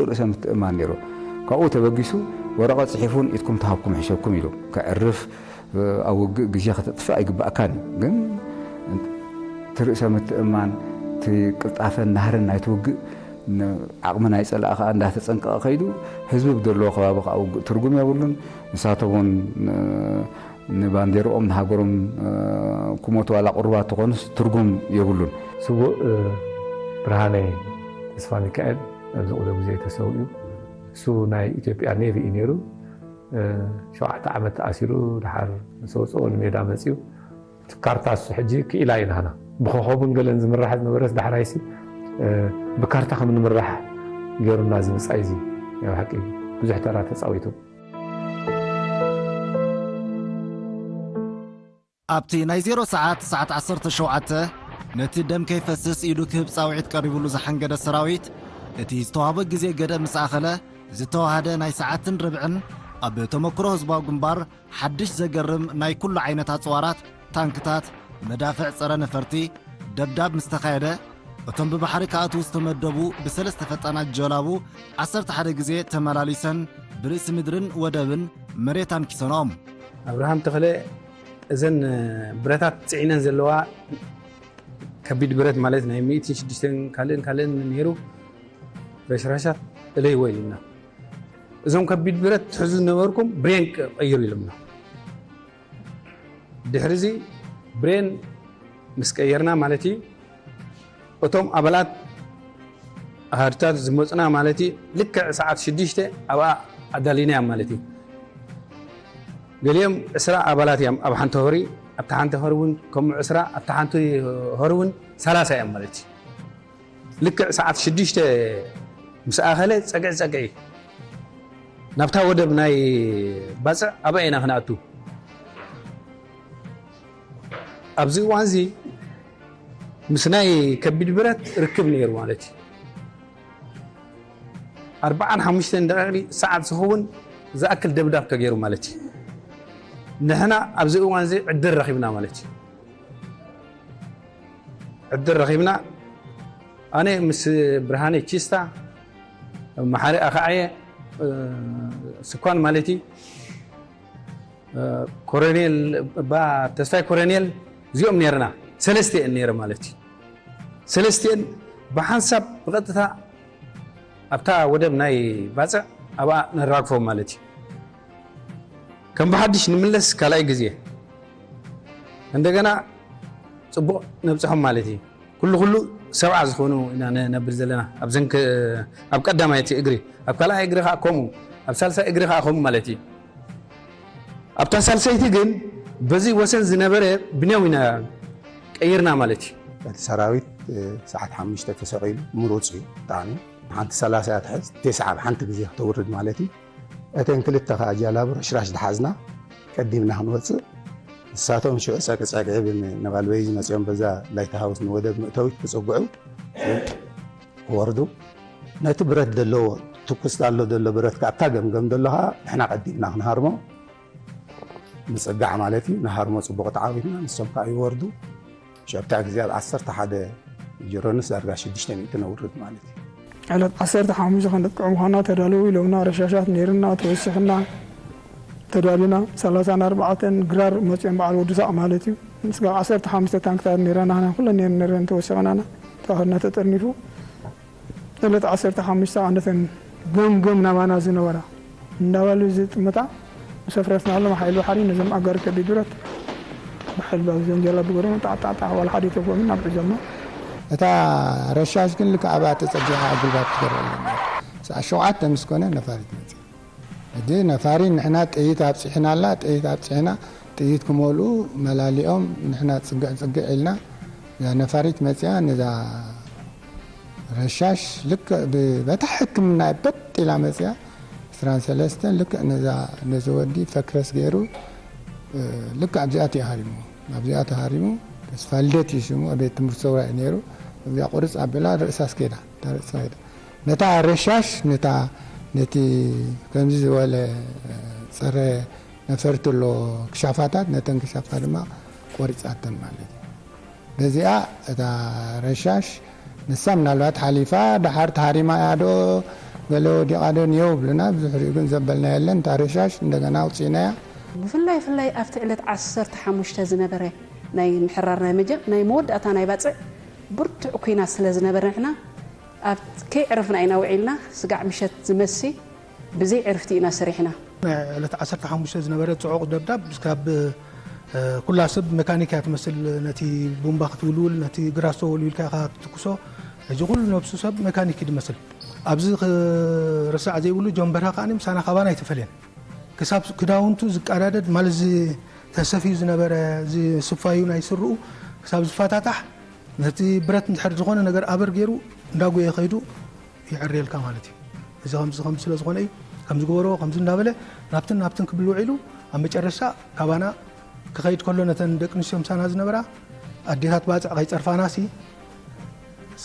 ርእሰ ምትእማን ነይሩ። ካብኡ ተበጊሱ ወረቐት ጽሒፉን ኢድኩም ተሃብኩም ሕሸኩም ኢሉ ከዕርፍ፣ ኣብ ውግእ ግዜ ከተጥፍእ ኣይግባእካን እዩ። ግን እቲ ርእሰ ምትእማን፣ እቲ ቅልጣፈን ናህርን ናይቲ ውግእ፣ ዓቕሚ ናይ ጸላኢ ከኣ እንዳተጸንቀቐ ከይዱ፣ ህዝቢ ብደለዎ ከባቢ ከኣ ውግእ ትርጉም የብሉን። ንሳቶም እውን ንባንዴርኦም ንሃገሮም ክሞቱ ዋላ ቅሩባት ተኾኑስ ትርጉም የብሉን። ስዉእ ብርሃነ ተስፋ ሚካኤል ኣብዚ ቅሎ ግዜ ተሰዊኡ። እሱ ናይ ኢትዮጵያ ኔቪ እዩ ነይሩ። ሸውዓተ ዓመት ተኣሲሩ ድሓር ምስ ወፅኦ ንሜዳ መፅዩ። እቲ ካርታ እሱ ሕጂ ክኢላ ኢና ንሕና። ብኸኾብን ገለን ዝምራሕ ዝነበረስ ዳሕራይሲ ብካርታ ከም ንምራሕ ገይሩና እዚ ብጻይ እዚ ናይ ብሓቂ ብዙሕ ተራ ተጻዊቱ። ኣብቲ ናይ ዜሮ ሰዓት፣ ሰዓት ዓሰርተ ሸውዓተ፣ ነቲ ደም ከይፈስስ ኢዱ ክህብ ጻውዒት ቀሪቡሉ ዝሓንገደ ሰራዊት፣ እቲ ዝተዋህቦ ግዜ ገደብ ምስ ኣኸለ፣ ዝተዋሃደ ናይ ሰዓትን ርብዕን ኣብ ተመክሮ ህዝባዊ ግንባር ሓድሽ ዘገርም ናይ ኩሉ ዓይነት ኣጽዋራት፣ ታንክታት፣ መዳፍዕ ጸረ ነፈርቲ፣ ደብዳብ ምስ ተኻየደ፣ እቶም ብባሕሪ ክኣትዉ ዝተመደቡ ብሰለስተ ፈጣናት ጀላቡ ዓሰርተ ሓደ ግዜ ተመላሊሰን ብርእሲ ምድርን ወደብን መሬት ኣንኪሰንኦም። ኣብርሃም ተኽለ እዘን ብረታት ጽዒነን ዘለዋ ከቢድ ብረት ማለት ናይ ሚእትን ሽዱሽተን ካልእን ካልእን ነይሩ ረሽራሻት እለይዎ ኢሉና። እዞም ከቢድ ብረት ትሕዙ ዝነበርኩም ብሬን ቀይሩ ኢሉና። ድሕሪ እዚ ብሬን ምስ ቀየርና ማለት እዩ፣ እቶም ኣባላት ኣሃዱታት ዝመፁና ማለት እዩ፣ ልክዕ ሰዓት ሽዱሽተ ኣብኣ ኣዳሊናዮም ማለት እዩ። ገሊኦም ዕስራ ኣባላት እዮም ኣብ ሓንቲ ሆሪ፣ ኣብታ ሓንቲ ሆሪ እውን ከምኡ ዕስራ፣ ኣብታ ሓንቲ ሆሪ እውን ሰላሳ እዮም ማለት እዩ። ልክዕ ሰዓት ሽዱሽተ ምስ ኣኸለ ጸግዒ ጸግዒ ናብታ ወደብ ናይ ባጽዕ ኣብኣ ኢና ክንኣቱ። ኣብዚ እዋን እዚ ምስ ናይ ከቢድ ብረት ርክብ ነይሩ ማለት እዩ። ኣርባዓን ሓሙሽተን ደቂቕ ሰዓት ዝኸውን ዝኣክል ደብዳብ ተገይሩ ማለት እዩ። ንሕና ኣብዚ እዋን እዚ ዕድል ረኺብና ማለት እዩ። ዕድል ረኺብና። ኣነ ምስ ብርሃነ ቺስታ፣ መሓሪ ኣኸዓየ፣ ስኳን ማለት እዩ፣ ኮሎኔል ባ ተስፋይ ኮሎኔል፣ እዚኦም ነይርና። ሰለስተ እየን ነይረ ማለት እዩ። ሰለስቲኤን ብሓንሳብ ብቐጥታ ኣብታ ወደብ ናይ ባጽዕ ኣብኣ ነራግፎም ማለት እዩ። ከም ብሓድሽ ንምለስ ካልኣይ ግዜ እንደገና ጽቡቕ ነብጽሖም ማለት እዩ። ኩሉ ኩሉ ሰብዓ ዝኾኑ ኢና ነብል ዘለና። ኣብዘን ኣብ ቀዳማይቲ እግሪ፣ ኣብ ካልኣይ እግሪ ከዓ ከምኡ፣ ኣብ ሳልሳይ እግሪ ከዓ ከምኡ ማለት እዩ። ኣብታ ሳልሰይቲ ግን በዚ ወሰን ዝነበረ ብንያው ኢና ቀይርና ማለት እዩ። እቲ ሰራዊት ሰዓት ሓሙሽተ ተሰቒሉ ምሩፅ እዩ ብጣዕሚ። ሓንቲ ሰላሳ እያ ትሕዝ፣ ቴስዓ ኣብ ሓንቲ ግዜ ክተውርድ ማለት እዩ። እተን ክልተ ከዓ ጃላቡ ረሽራሽ ዝሓዝና ቀዲምና ክንወፅእ፣ ንሳቶም ሽዑ ፀቅፀቅ ብን ነባልበይ ዝመፅኦም በዛ ላይት ሃውስ ንወደብ መእተዊት ክፅግዑ ክወርዱ፣ ነቲ ብረት ዘለዎ ትኩስ ኣሎ ዘሎ ብረት ካብታ ገምገም ዘሎ ከዓ ንሕና ቀዲምና ክንሃርሞ ምፅጋዕ ማለት እዩ። ንሃርሞ ፅቡቕ ተዓዊትና ንሶም ከዓ ይወርዱ። ሸብታ ግዜ ኣብ ዓሰርተ ሓደ ጅሮንስ ዳርጋ ሽዱሽተ ሚእቲ ነውርድ ማለት እዩ። ዕለት ዓሰርተ ሓሙሽተ ክንጥቅዑ ምዃና ተዳለዉ ኢሎምና። ረሻሻት ነይርና ተወሲኽና ተዳልና ሰላሳን ኣርባዕተን ግራር መፅኦም በዓል ወዲ ሳቕ ማለት እዩ። ንስጋ ዓሰርተ ሓሙሽተ ታንክታት ነይረና ንሕና ኩለን ነይረን ተወሲኽናና ተዋህድና ተጠርኒፉ ዕለት ዓሰርተ ሓሙሽተ ኣነተን ገምገም ናባና ዝነበራ እንዳበሉ ዝጥምታ ምስ ኣፍረስናሎም ሓይሊ ባሕሪ ነዞም ኣጋር ከቢድ ብረት ብሓይሊ ባብ ዘንጀላ ብገሮም ጣዕጣዕጣዕ ዋላ ሓደ ተጎምን ናብ ሒዞሞ። እታ ረሻሽ ግን ልክዕ ኣብኣ ተጸጊዓ ኣጉልባት ትገርም ነበር። ሰዓት ሸውዓተ ምስ ኮነ ነፋሪት መጽያ። ሕጂ ነፋሪት ንሕና ጥይት ኣብጺሕና ኣላ ጥይት ኣብጺሕና ጥይት ክመልኡ መላሊኦም ንሕና ጽግዕ ጽግዕ ኢልና እዛ ነፋሪት መጽያ ነዛ ረሻሽ ልክዕ ብበታ ሕክምና በጥ ኢላ መጽያ ዕስራን ሰለስተን ልክዕ ነዛ ነዚ ወዲ ፈክረስ ገይሩ ልክዕ ኣብዚኣ ተሃሪሙ ኣብዚኣ ተሃሪሙ ተስፋ ልደት እዩ ሽሙ ኣብ ቤት ትምህርቲ ሰውራ እዩ ነይሩ ኣብዚኣ ቁርፅ ኣቢላ ርእሳ ስኬዳ እታ ርእሳ ሄዳ ነታ ረሻሽ ነታ ነቲ ከምዚ ዝበለ ፀረ ነፈርቲ ኣሎ ክሻፋታት ነተን ክሻፋ ድማ ቆሪፃተን ማለት እዩ በዚኣ እታ ረሻሽ ንሳ ምናልባት ሓሊፋ ደሓር ተሃሪማ እያ ዶ ገለ ወዲቓ ዶ እኒኦ ይብሉና፣ ብዙሕ ሪኡ ግን ዘበልና የለን። እታ ረሻሽ እንደገና ኣውፂእናያ። ብፍላይ ፍላይ ኣብቲ ዕለት ዓሰርተ ሓሙሽተ ዝነበረ ናይ ምሕራር ናይ መጀ ናይ መወዳእታ ናይ ባፅዕ ብርቱዕ ኲናት ስለ ዝነበረ ንሕና ኣብ ከይዕረፍና ኢና ውዒልና። ስጋዕ ምሸት ዝመሲ ብዘይ ዕርፍቲ ኢና ሰሪሕና። ዕለት ዓሰርተ ሓሙሽተ ዝነበረ ጽዑቕ ደብዳብ ካብ ኩላ ሰብ መካኒክ እያ ትመስል። ነቲ ቡምባ ክትውልውል፣ ነቲ ግራስቶ ወልዊልካ ኢኻ ትትኩሶ። ሕጂ ኩሉ ነብሱ ሰብ መካኒክ እዩ ዝመስል። ኣብዚ ክርሳዕ ዘይብሉ ጆን በርሀ ከኣ ምሳና ካባና ኣይተፈለየን። ክሳብ ክዳውንቱ ዝቀዳደድ ማለት እዚ ተሰፍዩ ዝነበረ እዚ ስፋዩ ናይ ስርኡ ክሳብ ዝፈታታሕ ነቲ ብረት እንድሕር ዝኾነ ነገር ኣበር ገይሩ እንዳጎየ ከይዱ ይዕርየልካ ማለት እዩ። እዚ ከምዚ ከምዚ ስለ ዝኾነ እዩ ከምዚ ግበሮ ከምዚ እንዳበለ ናብትን ናብትን ክብል ውዒሉ ኣብ መጨረሻ ካባና ክኸይድ ከሎ ነተን ደቂ ኣንስትዮ ምሳና ዝነበራ ኣዴታት ባፅዕ ከይፀርፋናሲ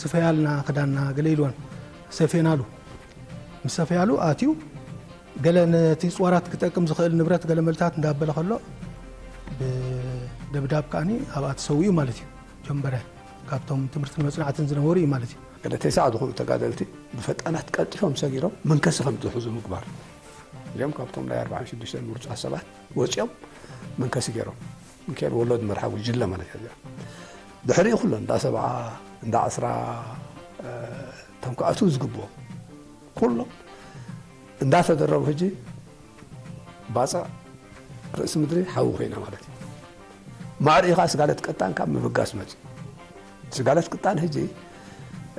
ስፈያልና ክዳንና ገለ ኢልወን ሰፌናሉ። ምስ ሰፈያሉ ኣትዩ ገለ ነቲ ፅዋራት ክጠቅም ዝኽእል ንብረት ገለ መልታት እንዳበለ ከሎ ብደብዳብ ከኣኒ ኣብኣ ተሰዊኡ ማለት እዩ። ጀንበረ ካብቶም ትምህርትን መፅናዕትን ዝነበሩ እዩ ማለት እዩ። ገለ ተስዓ ዝኾኑ ተጋደልቲ ብፈጣናት ቀልጢፎም ሰጊሮም መንከሲ ከም ዝሕዙ ምግባር። እዚኦም ካብቶም ናይ ኣርባዓን ሽዱሽተን ምሩፃት ሰባት ወፂኦም መንከሲ ገይሮም። ምክንያቱ ወሎድ መርሓ ጉጅለ ማለት እዩ። ድሕሪኡ ኩሎ እንዳ ሰብዓ እንዳ ዓስራ፣ እ፣ እቶም ክኣትዉ ዝግብኦም ኩሎም እንዳተደረቡ ሕጂ ባፅዕ ርእሲ ምድሪ ሓዊ ኮይና ማለት እዩ። ማዕሪኡ ከዓ ስጋለት ቅጣን ካብ ምብጋስ መፅዩ። ስጋለት ቅጣን ሕጂ፣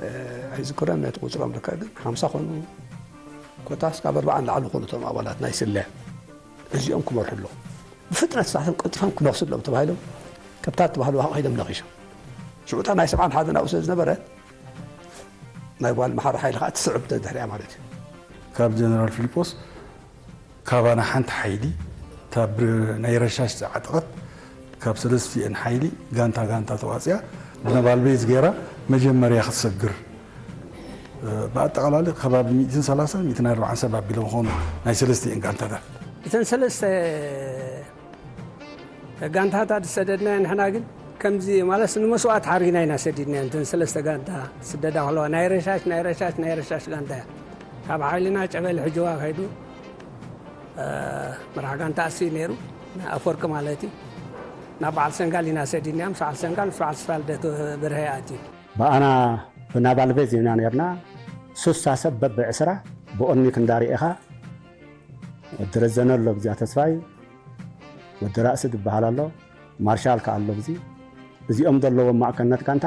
እ፣ ኣይዝክሮን ነቲ ቁፅሮም ልክዕ ግን ሓምሳ ኮኑ ኮታስ ካብ ኣርባዓ ንላዕሊ ኮኑ እቶም ኣባላት ናይ ስለ እዚኦም ክመርሑ ኣለዎም። ብፍጥነት ሳቶም ቀልጢፎም ክነኽሱ ኣለዎም ተባሂሎም ከብታት ተባህሉ ከይዶም ነኺሶም። ሽዑ እታ ናይ ሰብዓን ሓደን ኣብኡ ስለ ዝነበረት ናይ ጓል መሓሪ ሓይሊ ከዓ ትስዕብ ደድሕሪኣ ማለት እዩ። ካብ ጀነራል ፊሊጶስ ካባና ሓንቲ ሓይሊ እታ ብር-፣ ናይ ረሻሽ ዝዓጠቐት ካብ ሰለስቲኤን ሓይሊ ጋንታ ጋንታ ተዋፅያ ብነባልቤዝ ገይራ መጀመርያ ክትሰግር፣ እ፣ ብኣጠቓላሊ ከባቢ ሚእትን ሰላሳን ሚእትን ኣርባዓን ሰብ ኣቢሎም ኾኑ ናይ ሰለስቲኤን ጋንታታት። እተን ሰለስተ ጋንታታት ዝሰደድናዮ ንሕና ግን ከምዚ ማለት ንመስዋእቲ ሓሪግና ኢና ሰዲድናዮ። እተን ሰለስተ ጋንታ ስደዳ ከለዋ ናይ ረሻሽ፣ ናይ ረሻሽ፣ ናይ ረሻሽ ጋንታ እያ። ካብ ሓይልና ጨበል ሕጅዋ ከይዱ፣ እ፣ መራሕ ጋንታ እሱ እዩ ነይሩ፣ ኣፈወርቂ ማለት እዩ። ናብ በዓል ሰንጋል ኢና ሰዲድናዮ። ምስ በዓል ሰንጋል፣ ምስ በዓል ስፋልደት ብርሀ ኣትዩ። ብኣና ብናባል ቤዝ ኢና ነርና። ሱሳ ሰብ በብዕስራ ብኦኒክ እንዳርኤኻ፣ ወዲ ረዘነ ኣሎ ብዚኣ ተስፋይ፣ ወዲ ራእሲ ዝበሃል ኣሎ፣ ማርሻል ከኣ ኣሎ ብዚ። እዚኦም ዘለዎም ማእከልነት ጋንታ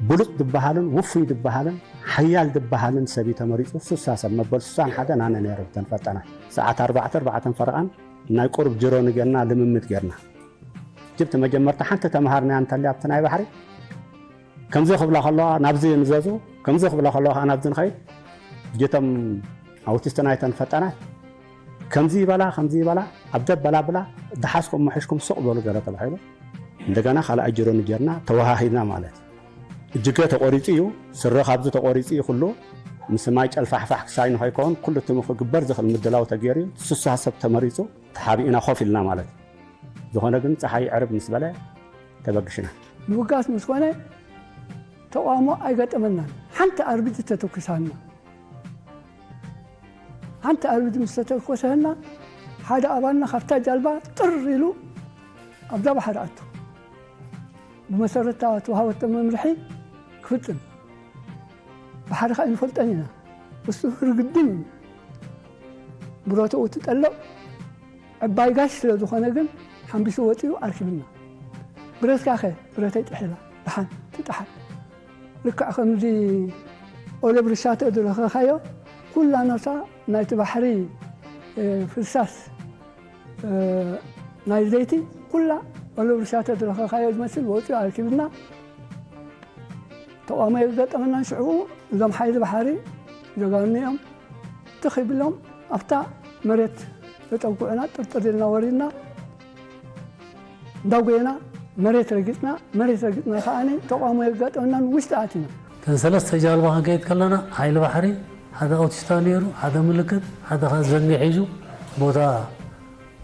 ብሉጽ ዝበሃልን ውፉይ ዝበሃልን ሓያል ዝበሃልን ሰብ እዩ ተመሪጹ። ሱሳ ሰብ መበል ሱሳን ሓደን ኣነ ነይረ ብተን ፈጠናት። ሰዓት ኣርባዕተ ኣርባዕተን ፈረቓን ናይ ቁሩብ ጅሮኒ ጌርና ልምምድ ጌርና። ጅብቲ መጀመርታ ሓንቲ ተመሃርናያ እንተልያ ኣብቲ ናይ ባሕሪ ከምዚ ክብላ ከለዋ ናብዚ ንዘዙ፣ ከምዚ ክብላ ከለዋ ከኣ ናብዚ ንኸይድ። ጅቶም ኣውቲስት ናይተን ፈጣናት ከምዚ ይበላ፣ ከምዚ ይበላ፣ ኣብ ደብ በላ ብላ፣ ደሓስኩም መሒሽኩም ሱቕ በሉ ገለ ተባሂሉ። እንደገና ካልኣይ ጅሮ ንጀርና ተወሃሂድና ማለት እዩ። እጅገ ተቆሪጹ እዩ፣ ስረ ካብዚ ተቆሪጹ እዩ ኩሉ። ምስ ማይ ጨልፋሕፋሕ ክሳይ ንኸይከውን ኩሉ እቲ ክግበር ዝኽእል ምድላው ተገይሩ እዩ። ስሳ ሰብ ተመሪጹ ተሓቢእና ኮፍ ኢልና ማለት እዩ። ዝኾነ ግን ጸሓይ ዕርብ ምስ በለ ተበግሽና። ምብጋስ ምስ ኮነ ተቃውሞ ኣይገጠመናን። ሓንቲ ኣርቢት ተተኩሳና። ሓንቲ ኣርቢት ምስ ተተኮሰና ሓደ ኣባልና ካብታ ጃልባ ጥር ኢሉ ኣብዛ ባሕሪ ኣቱ። ብመሰረት እታ ተዋሃበቶ መምርሒ ክፍጽም። ባሕሪ ከኣ ኣይንፈልጦን ኢና። እሱ ርግድም እዩ። ብረትኡ ትጠልቕ ዕባይ ጋሽ ስለ ዝኾነ ግን ሓምቢሱ ወጺኡ ኣርኪብና። ብረትካኸ? ብረተይ ጥሒላ። ደሓን ትጠሓል። ልክዕ ከምዚ ኦለብ ርሻቶ ዝረኸኻዮ ኩላ ነብሳ ናይቲ ባሕሪ፣ እ፣ ፍሳስ፣ እ፣ ናይ ዘይቲ ኩላ ኦለብ ርሻቶ ዝረኸኻዮ ዝመስል ወጺኡ ኣርኪብና። ተቃውሞ የጋጠመናን ሽዑ እዞም ሓይሊ ባሕሪ ጀጋኑ እዮም። ትኽ ይብሎም ኣብታ መሬት ተጠጉዕና ጥርጥር ኢልና ወሪድና እንዳጎየና መሬት ረጊጽና፣ መሬት ረጊጽና ከኣኒ ተቃውሞ የጋጠመናን ውሽጢ ኣቲና። እተን ሰለስተ ጃልባ ክንከይድ ከለና ሓይሊ ባሕሪ ሓደ ኣውቲስታ ነይሩ፣ ሓደ ምልክት፣ ሓደ ከኣ ዘንጊ ሒዙ ቦታ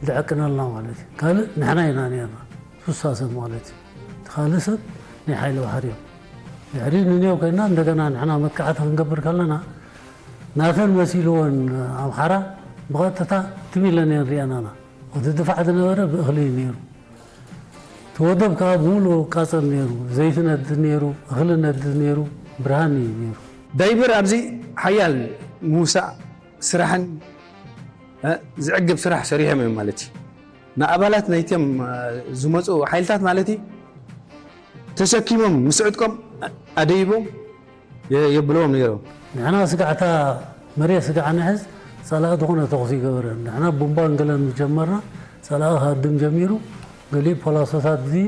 ዝዕቅነልና ማለት እዩ። ካልእ ንሕና ኢና ነርና። ሱሳ ሰብ ማለት እዩ። እቲ ካልእ ሰብ ናይ ሓይሊ ባሕሪ እዮም። ድሕሪ ንኔው ኮይና እንደገና ንሕና መጥቃዕቲ ክንገብር ከለና ናተን መሲልወን ኣምሓራ ብቐጥታ ትም ኢለን እየን ሪኣናና። እቲ ድፋዕ ዝነበረ ብእኽሊ እዩ ነይሩ። እቲ ወደብ ከዓ ብምሉኡ ቃፀል ነይሩ። ዘይቲ ነድድ ነይሩ፣ እኽሊ ነድድ ነይሩ፣ ብርሃን እዩ ነይሩ። ዳይበር ኣብዚ ሓያል ምውሳእ ስራሕን፣ እ፣ ዝዕግብ ስራሕ ሰሪሖም እዮም ማለት እዩ። ንኣባላት ናይቶም፣ እ፣ ዝመፁ ሓይልታት ማለት እዩ ተሰኪሞም ምስ ዕጥቆም ኣደይቦም የ-፣ የብልዎም ነይሮም። ንሕና ስጋዕታ መሬት ስጋዕ ንሕዝ፣ ጸላኢ ዝኾነ ተኹሲ ይገበረን። ንሕና ቡምባን ገለን ምስ ጀመርና፣ ጸላኢ ክሃድም ጀሚሩ፣ ገሊኡ ፖላሶታት ድዩ፣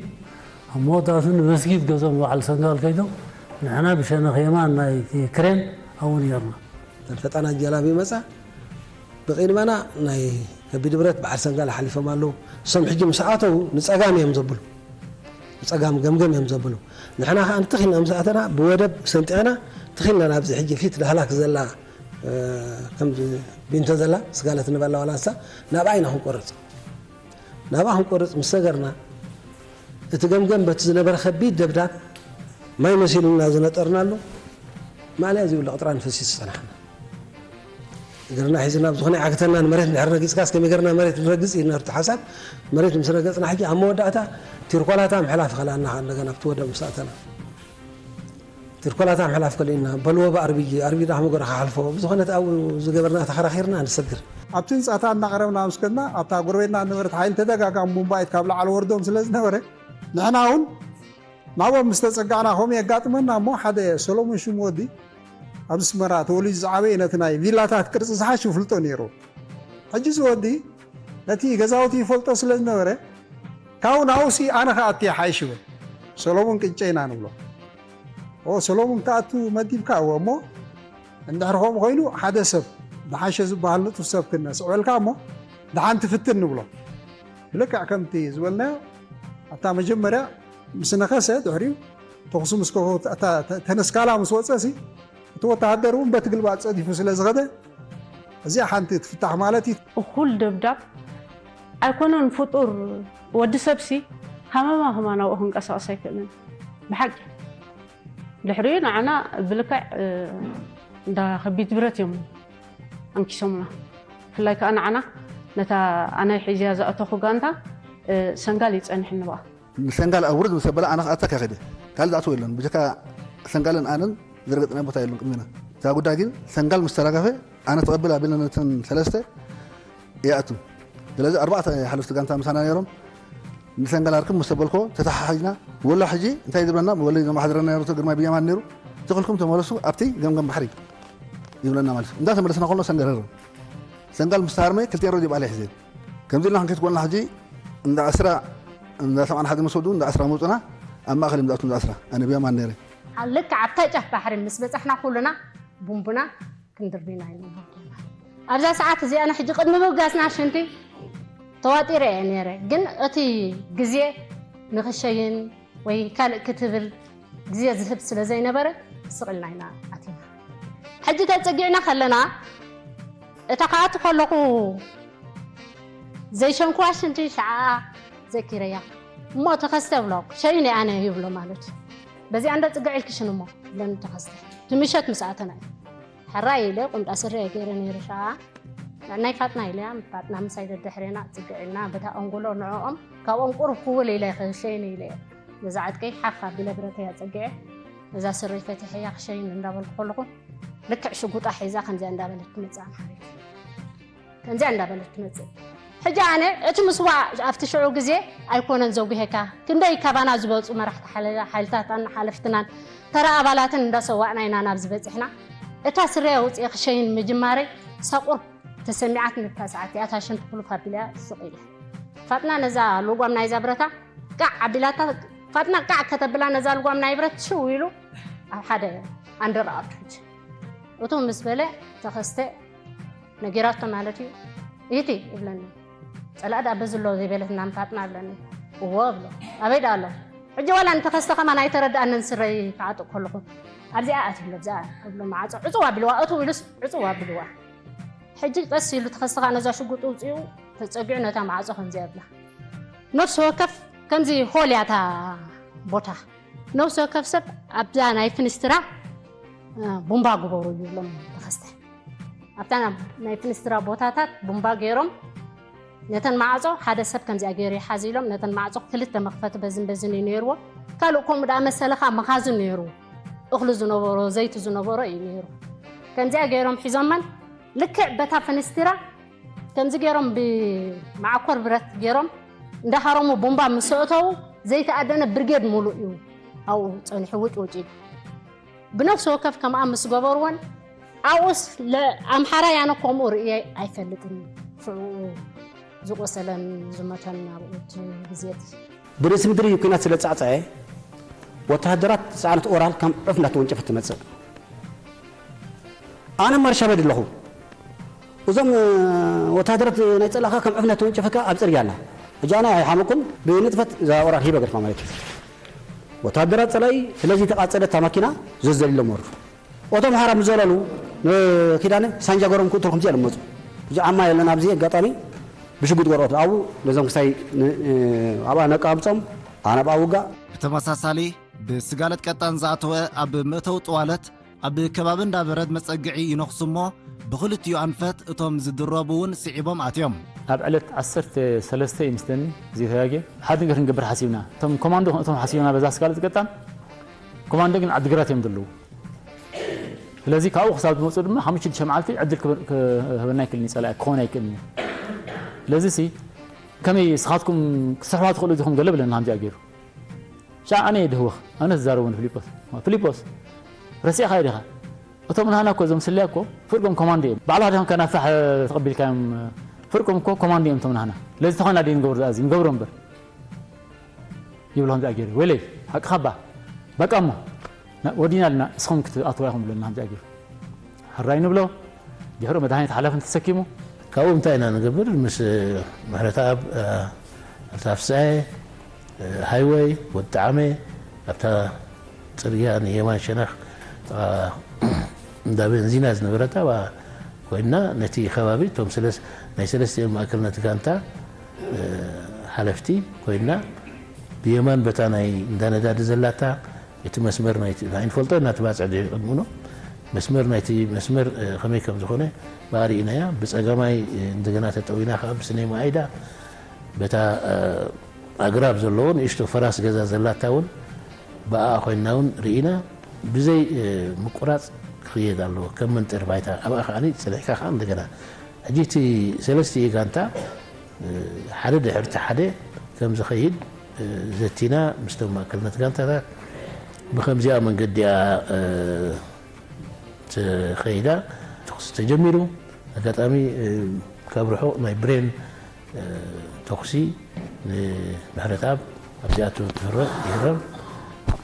ኣብ መወዳእቱ ንመስጊድ ገዞም በዓል ሰንጋል ከይዶም፣ ንሕና ብሸነኽ የማን ናይ ክሬን ኣብኡ ነይርና። እተን ፈጣናት ጀላቢ መጻ፣ ብቕድመና ናይ ከቢድ ብረት በዓል ሰንጋል ሓሊፎም ኣለዉ። እሶም ሕጂ ምስ ኣተዉ ንጸጋም እዮም ዘብሉ። ንጸጋም ገምገም እዮም ዘብሉ። ንሕና ከኣ ንትኽ ኢልና ምስ ኣተና ብወደብ ሰንጢቕና ትኽ ኢልና ናብዚ ሕጂ ፊት ዳህላክ ዘላ፣ እ፣ ከምዚ ቢንቶ ዘላ ስጋለት ንበላ ዋላ ንሳ ናብኣ ኢና ክንቆርጽ። ናብኣ ክንቆርጽ ምስ ሰገርና እቲ ገምገም በቲ ዝነበረ ከቢድ ደብዳብ ማይ መሲሉና ዝነጠርናሉ ማልያ ዘይብሉ ቅጥራን ፈሲሱ ጸናሕና። እግርና ሒዝና ብዝኾነ ይዓግተና ንመሬት እንድሕር ረጊጽካስ ከመይ ገርና መሬት ንረግጽ እዩ ነርቲ ሓሳብ። መሬት ምስ ረገጽና ሕጂ ኣብ መወዳእታ ቲርኮላታ ምሕላፍ ከላና እንደገና ኣብቲ ወደብ ምስ ኣተና። ቲርኮላታ ምሕላፍ ከሊእና በልዎ ብኣርቢጂ፣ ኣርቢጂ ዳሕሚ ገረ ክሓልፎ። ብዝኾነ ኣብኡ ዝገበርና ተኸራኺርና ንሰግር። ኣብቲ ህንጻታት እናቐረብና ምስ ከድና ኣብታ ጎረቤትና ዝነበረት ሓይሊ ተደጋጋሚ ቡምባይት ካብ ላዕሊ ወርዶም ስለ ዝነበረ ንሕና እውን ናብኦም ምስ ተጸጋዕና ከምኡ የጋጥመና እሞ ሓደ ሰሎሞን ሽሙ ወዲ ኣብ ኣስመራ ተወሊዱ ዝዓበየ ነቲ ናይ ቪላታት ቅርጺ ዝሓሽ ይፍልጦ ነይሩ። ሕጂ እዚ ወዲ ነቲ ገዛውቲ ይፈልጦ ስለ ዝነበረ ካብኡ ናብኡሲ ኣነ ክኣቱ ይሓይሽ ይብል። ሰሎሞን ቅጨ ኢና ንብሎ። ኦ ሰሎሞን ክኣቱ መዲብካ እወ እሞ እንድሕር ከምኡ ኮይኑ ሓደ ሰብ ዝሓሸ ዝበሃል ንጡፍ ሰብ ክነስዕበልካ እሞ ደሓን ትፍትን ንብሎ። ብልክዕ ከምቲ ዝበልናዮ ኣብታ መጀመርያ ምስ ነኸሰ ድሕሪኡ ተኹሲ ምስ ከፈቱ እታ ተ-፣ ተነስካላ ምስ ወፀ ሲ እቲ ወተሃደር እውን በቲ ግልባጥ ፀዲፉ ስለ ዝኸደ እዚኣ ሓንቲ ትፍታሕ ማለት እዩ። እኹል ደብዳብ ኣይኮነን ፍጡር ወዲ ሰብሲ ሃመማ ከማ ናብኡ ክንቀሳቐስ ኣይክእልን ብሓቂ። ድሕሪኡ ንዓና ብልክዕ፣ እ፣ እንዳ ከቢድ ብረት እዮም ኣንኪሶምና። ብፍላይ ከዓ ንዓና ነታ ኣነ ሒዝያ ዝኣተኹ ጋንታ፣ እ፣ ሰንጋል እዩ ጸኒሕኒ በኣ። ንሰንጋል ኣብ ውርድ ምስ ኣበላ ኣነ ክኣተካ ከይደ። ካልእ ዝኣትዎ የለን። ብጀካ ሰንጋልን ኣነን ዝረገጽናዮ ቦታ የለን ቅድሜና። እዛ ጉዳይ ግን ሰንጋል ምስ ተራገፈ ኣነ ትቐብል ኣቢልና ነተን ሰለስተ ይኣቱ። ስለዚ ኣርባዕተ ሓለፍቲ ጋንታ ምሳና ነይሮም። ንሰንጋል ኣርክብ ምስ ተበልኮ ተተሓሒዝና፣ ወላ ሕጂ እንታይ ዝብለና፣ ወላ ዘመሓድረና ነይሩ፣ ግርማይ ብየማን ነይሩ፣ ትኽልኩም ተመለሱ ኣብቲ ገምገም ባሕሪ ይብለና ማለት እዩ። እንዳተመለስና ከሎ ሰንጋል ሃረመ። ሰንጋል ምስ ተሃርመ ክልቲኤን ረድዮ ባዕለይ ሒዘን። ከምዚ ኢልና ክንከይድ ኮልና ሕጂ እንዳ ዕስራ፣ እንዳ ሰብዓን ሓደን ምስ ወዱ እንዳ ዕስራ መጹና፣ ኣብ ማእከል እዮም ዝኣትዉ እንዳ ዕስራ። ኣነ ብየማን ነይረ። ልክዕ ኣብታ ጫፍ ባሕሪ ምስ በጻሕና ኩልና ቡምቡና ክንድርቢና ኢና። ኣብዛ ሰዓት እዚኣ ንሕጂ ቅድሚ ምብጋስና ሽንቲ ተዋጢረ እየ ነይረ። ግን እቲ ግዜ ንኽሸይን ወይ ካልእ ክትብል ግዜ ዝህብ ስለ ዘይነበረ ስቕ ኢልና ኢና ኣቲና። ሕጂ ተጸጊዕና ከለና እታ ክኣቱ ከለኹ ዘይሸንኩዋ ሽንቲ ሸዓ ዘኪረያ። እሞ ተኸስተ ብሎ፣ ሸይነ ኣነ ይብሎ ማለት እዩ። በዚኣ እንዳ ጽግዕ ኢልኪ ሽንሞ፣ ኢለኒ ተኸስተ። እቲ ምሸት ምስ ኣተና እዩ። ሕራይ ኢለ ቁምጣ ስረ እየ ገይረ ነይረ ሸዓ። ንዕናይ ፋጥና ኢለያ፣ ፋጥና ምሳይ ደድሕሬና ጽግዕ ኢልና፣ በታ ኣንጎሎ ንዕኦም፣ ካብኦም ቁሩብ ክውል ኢለ ክሸይን ኢለ እየ። ነዛ ዕጥቀይ ሓፍ ኣቢለ ብረተይ ኣጸጊዐ፣ ነዛ ስረይ ፈቲሐያ ክሸይን እንዳበልኩ ከለኹ፣ ልክዕ ሽጉጣ ሒዛ ከምዚኣ እንዳበለት ትመጽእ ኣምሓሪት። ከምዚኣ እንዳበለት ትመጽእ። ሕጂ ኣነ እቲ ምስዋዕ ኣብቲ ሽዑ ግዜ ኣይኮነን ዘጉሄካ። ክንደይ ካባና ዝበጹ መራሕቲ ሓይለ-፣ ሓይልታት ኣን ሓለፍትናን ተራ ኣባላትን እንዳሰዋዕና ኢና ናብዚ በጺሕና። እታ ስረይ ኣውጽኤ ክሸይን ምጅማረይ ሳቁር ተሰሚዓትኒ። እታ ሰዓት እቲኣ እታ ሽንቲ ኩሉፍ ኣቢለያ ስቕ ኢለ። ፋጥና ነዛ ልጓም ናይዛ ብረታ ቃዕ ኣቢላታ፣ ፋጥና ቃዕ ከተብላ ነዛ ልጓም ናይ ብረት ሽው ኢሉ ኣብ ሓደ ኣንደር ኣውት ሕጂ። እቱ ምስ በለ ተኸስተ ነጊራቶ ማለት እዩ። ኢቲ ይብለኒ። ጸላእ ደኣ በዚ ኣሎ ዘይበለት እናንፋጥና ኣለኒ። እዎ እብሎ። ኣበይ ደኣ ኣሎ? ሕጂ ዋላ ንተኸስተ ከማን ኣይተረድኣንን ስረይ ክዓጥቕ ከለኹ። ኣብዚኣ ኣትዩ ኣሎ፣ ኣብዚኣ እብሎ መዓጾ። ዕጽው ኣቢልዋ፣ እትው ኢሉስ ዕጽው ኣቢልዋ። ሕጂ ቀስ ኢሉ ተኸስተ ከኣ ነዛ ሽጉጥ ውጽኡ ተጸጊዑ ነታ መዓጾ ከምዚ ኣብላ። ነፍሲ ወከፍ ከምዚ ሆል እያ እታ ቦታ። ነፍሲ ወከፍ ሰብ ኣብዛ ናይ ፍንስትራ፣ እ፣ ቡምባ ግበሩ ይብሎም ተኸስተ። ኣብታ ናይ ፍንስትራ ቦታታት ቡምባ ገይሮም ነተን ማዕጾ ሓደ ሰብ ከምዚኣ ገይሩ ይሓዝ ኢሎም ነተን ማዕጾ ክልተ መኽፈቲ በዝን በዝን እዩ ነይርዎ። ካልእ ከምኡ ደኣ መሰለ ከኣ መኻዝን ነይሩ። እኽሊ ዝነበሮ፣ ዘይቲ ዝነበሮ እዩ ነይሩ። ከምዚኣ ገይሮም ሒዞመን ልክዕ በታ ፍንስትራ ከምዚ ገይሮም ብመዓኮር ብረት ገይሮም እንዳሃረሙ ቡምባ ምስ ኣእተዉ ዘይተኣደነ ብርጌድ ሙሉእ እዩ ኣብኡ ጸኒሑ ውጭ ውጭ ኢሉ። ብነፍሲ ወከፍ ከምኣ ምስ ገበርወን ኣብኡስ ኣምሓራይ ኣነ ከምኡ ርእየ ኣይፈልጥን። ሽዑ ዝቆሰለን ዝመተን ኣብኡ እቲ ግዜ እቲ። ብርእሲ ምድሪ ኩናት ስለ ዝጻዕጸዐ ወተሃደራት ዝጸዓነት ኦራል ከም ዑፍ እንዳተወንጨፈት ትመጽእ። ኣነ ማርሻ ቤት ኣለኹ። እዞም ወተሃደራት ናይ ጸላእካ ከም ዑፍ እንዳተወንጨፈካ ኣብ ጽርግያ ኣላ። ሕጂ ኣነ ኣይሓመኩን ብንጥፈት እዛ ኦራል ሂበ ገድፋ ማለት እዩ። ወተሃደራት ጸላኢ ስለዚ ተቓጸለት እታ ማኪና ዘዘሊሎም ወርዱ። እቶም ሓራ ምስ ዘለሉ ንኪዳነ ሳንጃ ገሮም ክእትሩ ከምዚ ኢሎም መጹ። ብጃማ የለን ኣብዚ ኣጋጣሚ ብሽጉጥ ገርኦት ኣብኡ ነዞም ክሳይ ን-፣ ኣብኣ ነቃብጾም ኣነ ኣብኣ ውጋእ። ብተመሳሳሊ ብስጋለት ቀጣን ዝኣተወ ኣብ መእተዊ ጥዋለት ኣብ ከባቢ እንዳበረድ መጸግዒ ይነኽሱ እሞ ብኽልቲኡ ኣንፈት እቶም ዝድረቡ እውን ስዒቦም ኣትዮም። ኣብ ዕለት ዓሰርተ ሰለስተ እዩ ምስለኒ እዚ ተጋግየ። ሓደ ነገር ክንገብር ሓሲብና። እቶም ኮማንዶ ክንእቶም ሓሲብና በዛ ስጋለት ቀጣን። ኮማንዶ ግን ዓዲግራት እዮም ዘለዉ። ስለዚ ካብኡ ክሳብ ዝመፁ ድማ ሓሙሽተ ሽዱሽተ መዓልቲ ዕድል ክበ-፣ ክህበና ኣይክእልን እዩ፣ ፀላኢ ክኾን ኣይክእልን እዩ። ስለዚ ሲ ከመይ ንስኻትኩም ክትስሕባ ትኽእሉ ዲኹም ገለ ብለና ከምዚኣ ገይሩ። ሻዕ ኣነ እየ ድህወኽ፣ ኣነ ዝዛረቡ ንፊሊጶስ። ፊሊጶስ፣ ረሲዕኻ ዲኻ? እቶም ናህና እኮ እዞም ስለያ እኮ ፍርቆም ኮማንዶ እዮም። ባዕልኻ ዲኻ ከናፋሕ ተቐቢልካዮም? ፍርቆም እኮ ኮማንዶ እዮም እቶም ናህና። ስለዚ ተኾና ድዩ ንገብሮ ዝኣዝዩ? ንገብሮ እምበር። ይብሎ ከምዚኣ ገይሩ። ወይለይ፣ ሓቅኻ እባ። በቃ እሞ፣ ና-፣ ወዲና ኣለና፣ ንስኹም ክትኣትዋ ኢኹም ብለና ከምዚኣ ገይሩ። ሕራይ ንብሎ፣ ድሕሪኡ መድሃኒት ሓላፍነት ተሰኪሙ። ካብኡ እንታይ ኢና ንገብር? ምስ ምሕረተኣብ፣ እ፣ ኣታ ፍስኣየ፣ እ፣ ሃይወይ፣ ወዲ ጠዓመ፣ ኣብታ ጽርግያ ንየማን ሸነኽ፣ እ፣ እንዳ ቤንዚና ዝነበረት ኣብኣ ኮይንና፣ ነቲ ከባቢ፣ እቶም ሰለስ-፣ ናይ ሰለስቲኦም ማእከልነት ጋንታ፣ እ፣ ሓለፍቲ ኮይንና፣ ብየማን በታ ናይ እንዳ ነዳዲ ዘላታ፣ እቲ መስመር ናይቲ፣ ንዓይ ንፈልጦ ኢና፣ እቲ ባጽዕ ድሕሪ ቅድምኡ፣ መስመር ናይቲ መስመር፣ እ፣ ከመይ ከም ዝኾነ ብኣ ርኢናያ። ብጸጋማይ፣ እ፣ እንደገና ተጠዊና ከኣ ብስነይ መኣይዳ፣ በታ፣ እ፣ ኣግራብ ዘለዎ ንእሽቶ ፈራስ ገዛ ዘላታ እውን ብኣኣ ኮይንና እውን ርኢና። ብዘይ፣ እ፣ ምቁራጽ ክኽየድ ኣለዎ፣ ከም መንጠሪ ባይታ። ኣብኣ ከኣ ጸኒሕካ ከኣ እንደገና። ሕጂ እቲ ሰለስቲኡ ጋንታ፣ እ፣ ሓደ ድሕሪ እቲ ሓደ ከም ዝኸይድ፣ እ፣ ዘቲና ምስቶም ማእከልነት ጋንታታት ብኸምዚኣ መንገዲ እያ፣ እ፣ ተኸይዳ። ተኹሲ ተጀሚሩ። ኣጋጣሚ፣ እ፣ ካብ ርሑቕ ናይ ብሬን፣ እ፣ ተኹሲ ንምሕረተኣብ ኣብዚኣቱ ትህረ-፣ ይህረም።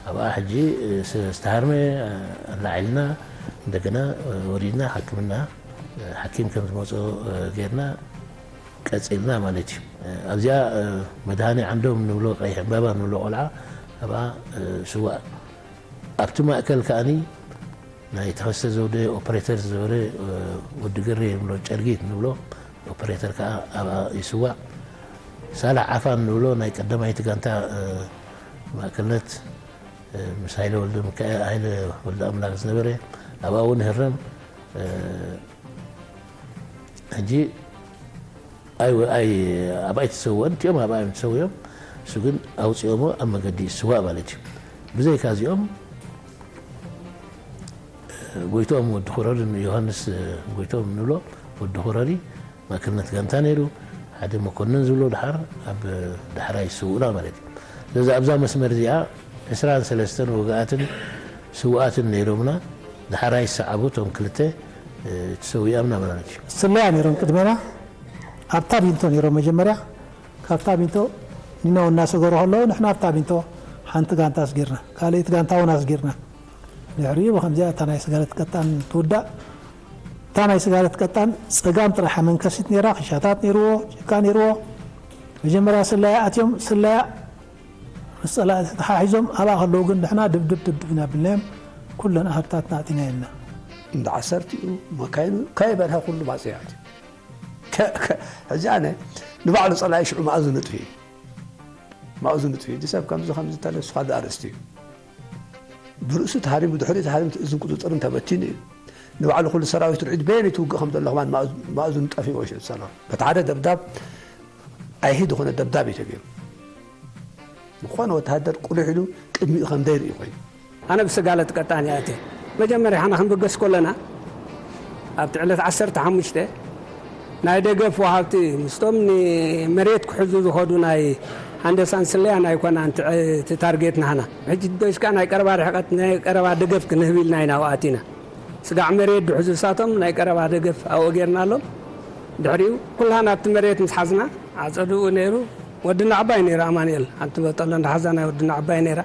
ኣብኣ ሕጂ፣ እ፣ ስ-፣ ዝተሃርመ፣ እ፣ ኣላዒልና፣ እንደገና፣ እ፣ ወሪድና ሕክምና፣ እ፣ ሓኪም ከም ዝመጾ፣ እ፣ ጌርና ቀጺልና ማለት እዩ። እ፣ ኣብዚኣ፣ እ፣ መድሃኔ ዓንዶም ንብሎ፣ ቀይሕ ዕምባባ ንብሎ ቆልዓ ኣብኣ፣ እ፣ ስዋእ። ኣብቲ ማእከል ከኣኒ ናይ ተኸስተ ዘውደ ኦፐሬተር ዝነበረ፣ እ፣ ወዲ ገሬ ንብሎ፣ ጨርጊት ንብሎ ኦፐሬተር ከኣ ኣብኣ ይስዋእ። ሳላሕ ዓፋን ንብሎ ናይ ቀዳማይቲ ጋንታ፣ እ፣ ማእከልነት፣ እ፣ ምስ ሃይለ ወልደ ሚካኤል፣ ሃይለ ወልደ ኣምላክ ዝነበረ ኣብኣ እውን ይህረም። እ፣ ሕጂ ኣይ-፣ ኣይ-፣ ኣብኣ ኣይተሰውኦን፣ እቲኦም ኣብኣ እዮም ተሰዊኦም። እሱ ግን ኣውፂኦሞ ኣብ መገዲ ይስዋእ ማለት እዩ። ብዘይካ እዚኦም፣ ጎይትኦም ወዲ ኹረሪ፣ ዮሃንስ ጎይትኦም ንብሎ ወዲ ኹረሪ ማእከልነት ጋንታ ነይሩ። ሓደ መኮንን ዝብሎ ድሓር ኣብ ዳሕራይ ስውእና ማለት እዩ። ስለዚ ኣብዛ መስመር እዚኣ ዕስራን ሰለስተን ወግኣትን ስውኣትን ነይሮምና። ዳሕራይ ዝሰዓቡ እቶም ክልተ፣ እ፣ ተሰዊኣምና ማለት እዩ። ስለያ ነይሮም ቅድሜና። ኣብታ ቢንቶ ነይሮም መጀመርያ። ካብታ ቢንቶ ኒነው እናሰገሩ ከለዉ ንሕና ኣብታ ቢንቶ ሓንቲ ጋንታ ኣስጊርና፣ ካልኣይቲ ጋንታ እውን ኣስጊርና። ድሕሪኡ ብኸምዚኣ እታ ናይ ስጋለት ቀጣን ትውዳእ። እታ ናይ ስጋለት ቀጣን ጸጋም ጥራሕ መንከሲት ነይራ፣ ክሻታት ነይርዎ፣ ጭቃ ነይርዎ። መጀመርያ ስለያ ኣትዮም፣ ስለያ ምስ ጸላእቲ ተሓሒዞም ኣብኣ ከለዉ ግን ንሕና ድብድብ ድብድብ ኢና ብልናዮም፣ ኩለን ኣሃብታትና ኣእቲናየን ኢና። እንዳ ዓሰርቲኡ መካይኑ ከይበርሀ ኩሉ ባጽዕ ኣትዩ። ከ-፣ ከ-፣ ሕጂ ኣነ ንባዕሉ ጸላኢ ሽዑ መኣዝኑ ጥፊኡ። መኣዝኑ ጥፊኡ። ሕጂ ሰብ ከምዚ ከምዚ እንተለ ንስኻ ዝኣርእስቲ እዩ። ብርእሱ ተሃሪሙ፣ ድሕሪኡ ተሃሪሙ፣ እቲ እዝን ቁጽጽርን ተበቲኑ እዩ። ንባዕሉ ኩሉ ሰራዊት ርዒድ በየነይቲ ውግእ ከም ዘሎ ከማን ማእዝ-፣ ማእዝኑ ጠፊእዎ ይሸጥ ሰራዊት። በቲ ሓደ ደብዳብ ኣይሂድ ዝኾነ ደብዳብ እዩ ተገይሩ። ዝኾነ ወተሃደር ቁልሕ ኢሉ ቅድሚኡ ከም ዘይርኢ ኮይኑ። ኣነ ብስጋለት ቀጣን እየ ኣትየ። መጀመርያ ሓና ክንብገስ ከለና ኣብቲ ዕለት ዓሰርተ ሓሙሽተ ናይ ደገፍ ወሃብቲ ምስቶም ንመሬት ክሕዙ ዝኸዱ ናይ ሃንደሳን ስለያን ኣይኮናን እቲ፣ እቲ ታርጌት ናህና። ሕጂ ደስካ ናይ ቀረባ ርሕቀት ናይ ቀረባ ደገፍ ክንህብ ኢልና ኢና ኣብኡ ኣቲና። ስጋዕ መሬት ድሕዙ ሳቶም ናይ ቀረባ ደገፍ ኣብኡ ጌርናሎም። ድሕሪኡ ኩላና ኣብቲ መሬት ምስ ሓዝና ዓጸድኡ ነይሩ። ወድና ዓባይ ነይሩ ኣማኑኤል። ሓንቲ በጠሎ እንዳሓዛ ናይ ወድና ዓባይ ነይራ።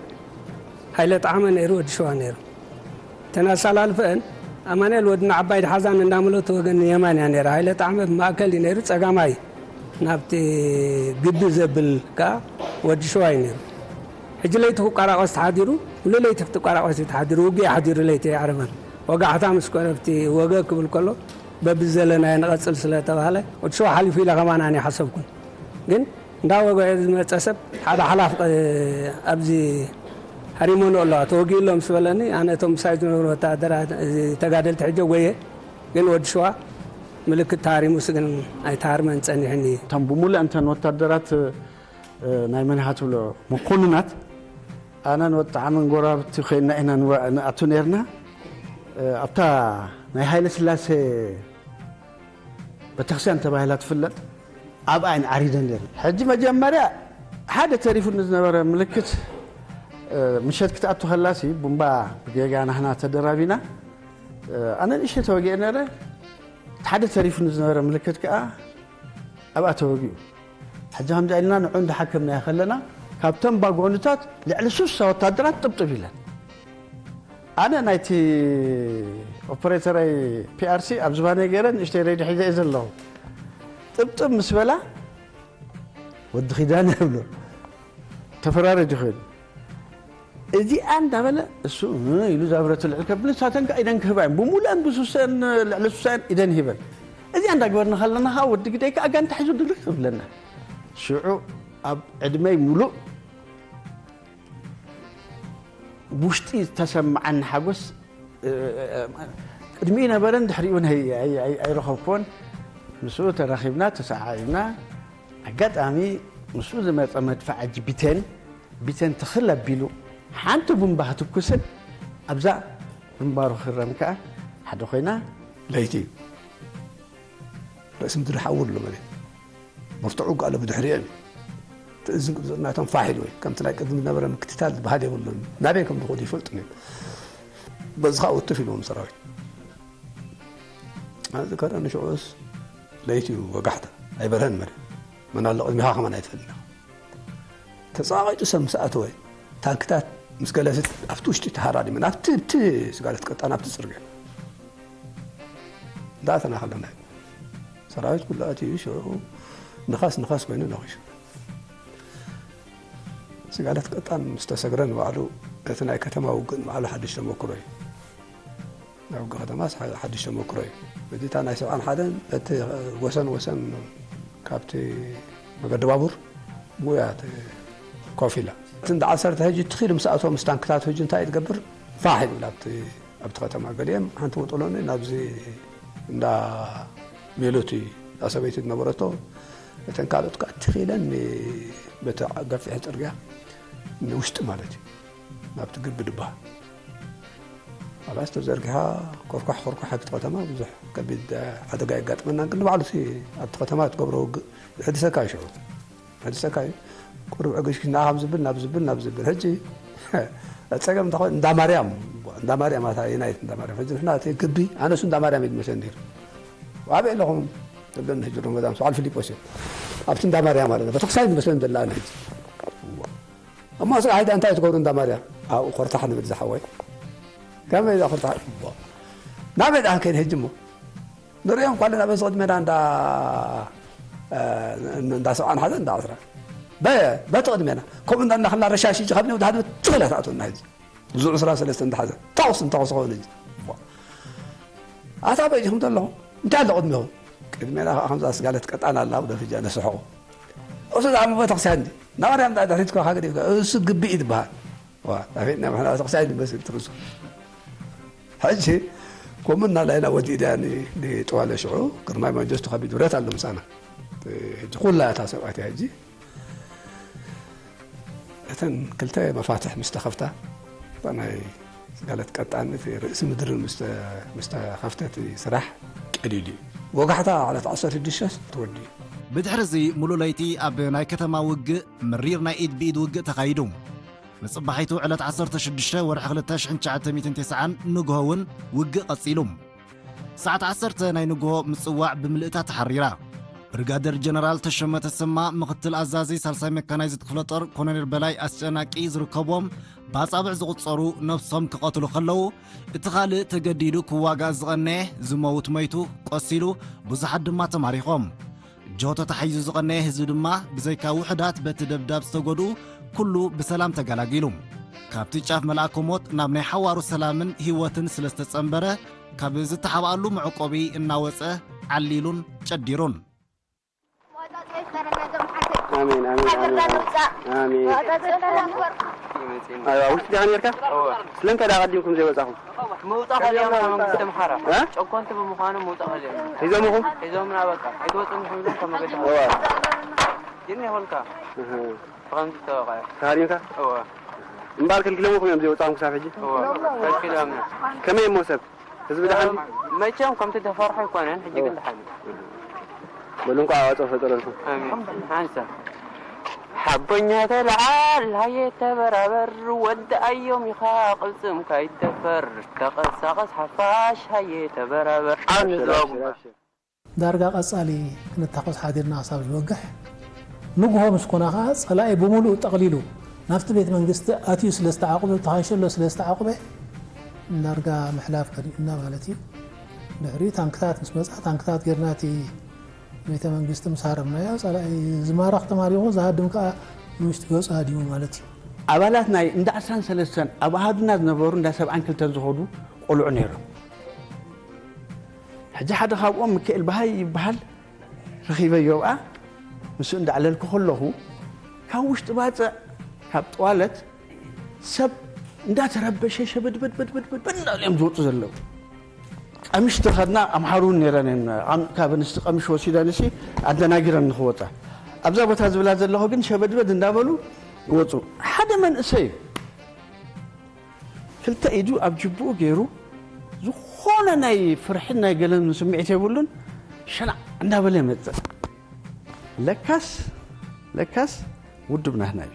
ሃይለ ጣዕመ ነይሩ፣ ወዲ ሸዋ ነይሩ። እተን ኣሰላልፈአን ኣማኑኤል ወድና ዓባይ ድሓዛን እንዳመለቱ ወገን የማን እያ ነይራ። ሃይለ ጣዕመ ብማእከል እዩ ነይሩ፣ ጸጋማይ ናብቲ ግቢ ዘብል ከኣ ወዲ ሸዋ እዩ ነይሩ። ሕጂ ለይቲ ክቋራቆስ ተሓዲሩ፣ ሙሉ ለይቲ ክትቋራቆስ እዩ ተሓዲሩ፣ ውግእ ሓዲሩ ለይቲ ኣይዓረፈን። ወጋሕታ ምስ ኮነ ኣብቲ ወገ ክብል ከሎ በብዘለናዮ ንቐጽል ስለ ተባህለ ወዲ ሸዋ ሓሊፉ ኢለ ከማን ኣነ ሓሰብኩን። ግን እንዳወገ ዝመጸ ሰብ ሓደ ሓላፍ፣ እ፣ ኣብዚ ሃሪሞኖ ኣለዋ፣ ተወጊኡ ኣሎ ምስ በለኒ፣ ኣነ እቶም ምሳይ ዝነበሩ ወታደራት፣ እዚ ተጋደልቲ ሕጂ ጎየ፣ ግን ወዲ ሸዋ ምልክት ተሃሪሙስ ግን ኣይተሃርመን ጸኒሕኒ። እቶም ብምሉእ እንተን ወታደራት፣ እ፣ ናይ መን ኢኻ ትብሎ መኮንናት፣ ኣነን ወጣዕምን ጎረባብቲ ኮይና ኢና ንዋ-፣ ንኣቱ ነርና። እ፣ ኣብታ ናይ ሃይለ ስላሴ ቤተክርስትያን ተባሂላ ትፍለጥ፣ ኣብኣ እየን ዓሪደን ነይረን። ሕጂ መጀመርያ ሓደ ተሪፉ ንዝነበረ ምልክት፣ እ፣ ምሸት ክትኣቱ ከላሲ ቡምባ ብጌጋ ናህና ተደራቢና፣ እ፣ ኣነ ንእሽተይ ተወጊአ ነይረ። እቲ ሓደ ተሪፉ ንዝነበረ ምልክት ከኣ ኣብኣ ተወጊኡ። ሕጂ ከምዚ ኢልና ንዑ እንዳሓከምናዮ ከለና፣ ካብተን ባጎንታት ልዕሊ ሱሳ ወታደራት ጥብጥብ ኢለን። ኣነ ናይቲ ኦፐሬተራይ ፒ ኣር ሲ ኣብ ዝባነይ ገይረ ንእሽተይ ሬድዮ ሒዘ እየ ዘለኹ። ጥብጥብ ምስ በላ፣ "ወዲ ኪዳነ" ይብሎ፣ ተፈራረጅ ይኽእል። እዚኣ እንዳበለ እሱ፣ እ፣ ኢሉ እዛ ብረት ልዕል ከብል፣ ንሳተን ከኣ ኢደን ክህባ እየን። ብምሉአን ብሱሰን፣ ልዕሊ ሱሳን ኢደን ሂበን። እዚኣ እንዳግበርና ከለና ከኣ ወዲ ግደይ ከኣ ጋንታ ሒዙ ድርክ ክብለና። ሽዑ ኣብ ዕድመይ ሙሉእ ውሽጢ ዝተሰማዓኒ ሓጎስ፣ እ፣ እ፣ እ፣ ቅድሚኡ ነበረን ድሕሪኡ ናይ ኣይ-፣ ኣይ-፣ ኣይረኸብኩዎን። ምስኡ ተራኺብና፣ ተሰዓዒብና። ኣጋጣሚ ምስኡ ዝመጸ መድፍዓጂ ቢቴን፣ ቢቴን ትኽል ኣቢሉ ሓንቲ ቡምባ ክትኩስን ኣብዛ ግንባሩ ክረም ከኣ ሓደ ኮይና። ለይቲ እዩ። ርእሲ ምድሪ ሓዊ ኣሎ መሬት። መርትዑ ኣሎ ብድሕሪኦም እዩ። ትእዝን ቅብጽናቶም ፋሕ ኢሉ ወይ ከምቲ ናይ ቅድሚ ዝነበረ ምክትታል ዝበሃል የብሉን። ናበይ ከም ዝኸዱ ይፈልጡን እዮም። በዚ ኸኣ ውትፍ ኢልዎም ሰራዊት። ኣዚ ከደ ንሽዑስ ለይቲ እዩ ወጋሕታ። ኣይበርሀን መሬት። መን ኣሎ ቅድሚኻ ከማን ኣይትፈልጥን ኢኻ። ተጻቒጡ ሰብ ምስ ኣተወ፣ ታንክታት ምስ ገለስት ኣብቲ ውሽጢ ተሃራሪመን፣ ኣብቲ፣ ኣብቲ ስጋለት ቀጣን ኣብቲ ጽርግያ። እንዳኣተና ከለና እዩ። ሰራዊት ኩሉ ኣትዩ፣ ሽዑ ንኻስ ንኻስ ኮይኑ ነኺሱ። ስጋለት ቀጣን ምስ ተሰግረ ንባዕሉ እቲ ናይ ከተማ ውግእ ንባዕሉ ሓድሽ ተመክሮ እዩ። ናይ ውግእ ከተማስ ሓ-፣ ሓድሽ ተመክሮ እዩ። እዚ እታ ናይ ሰብዓን ሓደን እቲ ወሰን ወሰን ካብቲ መገዲ ባቡር ብኡ እያ ት-፣ ኮፍ ኢላ። እቲ እንዳ ዓሰርተ ሕጂ ትኽ ኢሉ ምስ ኣተወ ምስ ታንክታት ሕጂ እንታይ እዩ ትገብር? ፋሕ ይብል ኣብቲ፣ ኣብቲ ከተማ። ገሊኦም ሓንቲ ወጠሎኒ ናብዚ እንዳ ሜሎቲ እታ ሰበይቲ ዝነበረቶ፣ እተን ካልኦት ከኣ ትኽ ኢለን ን-፣ በቲ ገፊሕ ጽርግያ ንውሽጢ ማለት እዩ፣ ናብቲ ግቢ ድበሃል። ኣባስ ተዘርጊሓ ኮርኳሕ ኮርኳሕ ኣብቲ ከተማ ብዙሕ ከቢድ ሓደጋ የጋጥመና። ግን ንባዕሉ እቲ ኣብቲ ከተማ ትገብሮ ውግእ ይሕድሰካ እዩ ሽዑ። ይሕድሰካ እዩ። ቁሩብ ዕግሽ ናብ ዝብል፣ ናብ ዝብል፣ ናብ ዝብል። ሕጂ ጸገም እንተኾነ እንዳ ማርያም፣ እንዳ ማርያም ኣታ የናይት እንዳ ማርያም። ሕጂ ንሕና እቲ ግቢ፣ ኣነሱ እንዳ ማርያም እዩ ዝመስለኒ ነይሩ። ኣበይ ኣለኹም? ተብለኒ ሕጂ ሮመዳን፣ በዓል ፊሊጶስ እዮም። ኣብቲ እንዳ ማርያም ኣለና። ቤተክርስትያን ዝመስለኒ ዘላ ኣነ ሕጂ። እሞ ስጋ ሓይዳ እንታይ ትገብሩ እንዳ ማርያም? ኣብኡ ኮርታሕ ንብል ዝሓወይ። ከመይ ኢዛ ኮርታሕ? እሞ ናበይ ደኣ ከይድ ሕጂ እሞ? ንሪኦም ኳልና በዚ ቅድሜና እንዳ፣ እ፣ እንዳ ሰብዓን ሓደን እንዳ ዕስራ። በ-፣ በቲ ቅድሜና። ከምኡ እንዳ እናኸልና ረሻሽ እጂ ካብ ንውድ ሃድመ ትኽእላ ትኣትወና ሕጂ። ብዙ ዕስራ ሰለስተ እንዳ ሓዘ። ተኹስ እንተኹስ ኸውን ሕጂ። እሞ። ኣታ በይ ዲኹም ዘለኹም? እንታይ ኣሎ ቅድሜኹም? ቅድሜና ከዓ ከምዛ ስጋለት ቀጣን ኣላ፣ ኣብ ደረጃ ነስሖ። እሱ ዝዓመ ቤተክርስትያን እንዲ። ናባርያ ምጣ ድሕሪት ኮኻ ገዲፍካ፣ እሱ ግቢ እዩ ዝበሃል። ዋ፣ ኣፌት ናይ ምሕና ቤተክርስትያን ይመስል ትርሱ። ሕጂ፣ ከምኡ እናላይና ወዲእና ን-፣ ንጠዋለ ሽዑ ግርማይ መንጀስቱ ከቢድ ብረት ኣሎ ምሳና። ሕጂ ኩላ እታ ሰብኣት እያ ሕጂ። እተን ክልተ መፋትሕ ምስ ተኸፍታ፣ እታ ናይ ስጋለት ቀጣን እቲ ርእሲ ምድርን ምስ ተ-፣ ምስ ተኸፍተ እቲ ስራሕ ቀሊል እዩ። ወጋሕታ ዕለት ዓሰርተ ሽዱሽተ ተወዲኡ። ብድሕሪ እዚ ሙሉእ ለይቲ ኣብ ናይ ከተማ ውግእ መሪር ናይ ኢድ ብኢድ ውግእ ተኻይዱ። ንጽባሒቱ ዕለት ዓሰርተ ሽዱሽተ ወርሒ ክልተ ሽሕን ትሽዓተ ሚእትን ተስዓን ንግሆ እውን ውግእ ቀጺሉ። ሰዓት ዓሰርተ ናይ ንግሆ ምጽዋዕ ብምልእታ ተሓሪራ። ብርጋደር ጀነራል ተሸመ ተሰማ፣ ምኽትል ኣዛዚ ሳልሳይ መካናይዝድ ክፍለ ጦር ኮሎኔል በላይ ኣስጨናቂ ዝርከብዎም ብኣጻብዕ ዝቑጸሩ ነብሶም ክቐትሉ ከለዉ፣ እቲ ካልእ ተገዲዱ ክዋጋእ ዝቐነየ ዝመውት መይቱ፣ ቆሲሉ፣ ብዙሓት ድማ ተማሪኾም። ጆሆ ተታሒዙ ዝቐነየ ህዝቢ ድማ ብዘይካ ውሑዳት በቲ ደብዳብ ዝተጎድኡ ኩሉ ብሰላም ተገላጊሉ። ካብቲ ጫፍ መልኣከ ሞት ናብ ናይ ሓዋሩ ሰላምን ህይወትን ስለ ዝተጸንበረ፣ ካብ ዝተሓብኣሉ መዕቆቢ እናወጸ ዓሊሉን ጨዲሩን። ኣሜን፣ ኣሜን፣ ኣሜን፣ ኣሜን። ኣይዋ፣ ውሽጢ ዲኻ ነርካ? ስለምንታይ ደኣ ኣቐዲምኩም ዘይወጻኹም? ምውጻእ ከሊኦም ካብ መንግስቲ ኣምሓራ እ? ጨኮንቲ ብምዃኖም ምውጻእ ከሊኦም። ሒዞምኹም? ሒዞምና በቃ። ኣይትወጹን ኢኹም ኢሎም ካብ መገዲ እዋ። ግን ይኹንካ። እህ። ብኸምዚ ዝተወቕዐ። ተሃሪምካ? እዋ። እምበኣር ከልኪሎምኹም እዮም ዘይወጻኹም ክሳብ ሕጂ? እዋ። ከልኪሎምና። ከመይ እሞ ሰብ? ህዝቢ ደሓን ድዩ? መቸም ከምቲ ተፈርሖ ኣይኮነን፣ ሕጂ ግን ደሓን እዩ። በሉ እንኳዕ ኣዋጽኦ ፈጠረልኩም። ኣሜን። ሓንሳ ሓቦኛ ተለዓል ሃየ ተበራበር ወዲ ኣዮም ኢኻ ቅልጽምካ ይደፈር ተቐሳቐስ ሓፋሽ ሃየ ተበራበር ዓብ ንዝባጉማ ዳርጋ ቀጻሊ ክንታኮስ ሓዲርና ክሳብ ዝወግሕ፣ ንግሆ ምስ ኮነ ከኣ ጸላኢ ብምሉእ ጠቕሊሉ ናብቲ ቤት መንግስቲ ኣትዩ ስለ ዝተዓቑበ፣ ብተኻንሸሎ ስለ ዝተዓቑበ፣ ዳርጋ ምሕላፍ ከዲኡና ማለት እዩ። ድሕሪኡ ታንክታት ምስ መጽኣ፣ ታንክታት ጌርና እቲ ቤተ መንግስቲ ምስ ሃረምናዮ፣ ጸላኢ ዝማረኽ ተማሪኹ፣ ዝሃድም ከኣ ንውሽጢ ገጹ ሃዲሙ ማለት እዩ። ኣባላት ናይ እንዳ ዓስራን ሰለስተን ኣብ ኣሃዱና ዝነበሩ እንዳ ሰብዓን ክልተን ዝኸዱ ቆልዑ ነይሮም። ሕጂ ሓደ ካብኦም ሚካኤል በሃይ ይበሃል፣ ረኺበዮ ኣብኣ። ምስኡ እንዳዕለልኩ ከለኹ፣ ካብ ውሽጢ ባጽዕ፣ ካብ ጠዋለት ሰብ እንዳተረበሸ ሸበድበድበድበድ እንዳበሉ እዮም ዝወጹ ዘለዉ። ቀሚሽ ተኸድና፣ ኣምሓሩ እውን ነይረን እየን። ኣም-፣ ካብ ኣንስቲ ቀሚሽ ወሲደንሲ ኣደናጊረን ንኽወጻ። ኣብዛ ቦታ ዝብላ ዘለኹ ግን ሸበድበድ እንዳበሉ ይወጹ። ሓደ መንእሰይ እዩ። ክልተ ኢዱ ኣብ ጅብኡ ገይሩ፣ ዝኾነ ናይ ፍርሕን ናይ ገለን ስምዒት የብሉን፣ ሸናዕ እንዳበለ ይመጽእ። ለካስ፣ ለካስ ውድብ ናህና እዩ።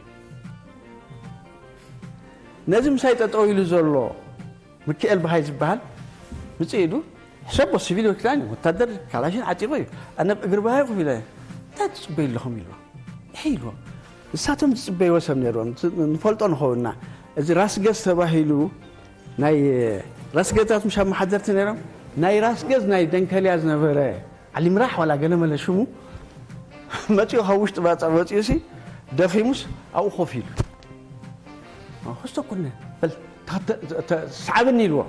ነዚ ምሳይ ጠጠው ኢሉ ዘሎ ሚኪኤል በሃይ ዝበሃል ምጽእ ኢሉ፣ ሕሰቦ ሲቪል ክዳን እዩ፣ ወታደር ካላሽን ዓጢቑ እዩ። ኣነ ኣብ እግሪ በሃይ ኮፍ ኢለ፣ "እንታይ ትጽበዩ ኣለኹም?" ኢልዎ። "እሄ" ኢልዎ። ንሳቶም ዝጽበይዎ ሰብ ነይርዎም፣ ት-፣ ንፈልጦ ንኸውን ኢና። እዚ ራስ ገዝ ተባሂሉ፣ ናይ ራስ ገዛት ምሽ ኣመሓደርቲ ነይሮም። ናይ ራስ ገዝ ናይ ደንከልያ ዝነበረ ዓሊ ምራሕ ዋላ ገለ መለ ሽሙ መጺኡ ካብ ውሽጢ ባጽዕ ወጺኡሲ ደኺሙስ ኣብኡ ኮፍ ኢሉ። "ክስቶ ኩነ፣ በል፣ ተኸተ-፣ ተ-፣ ስዓብኒ" ኢልዎ።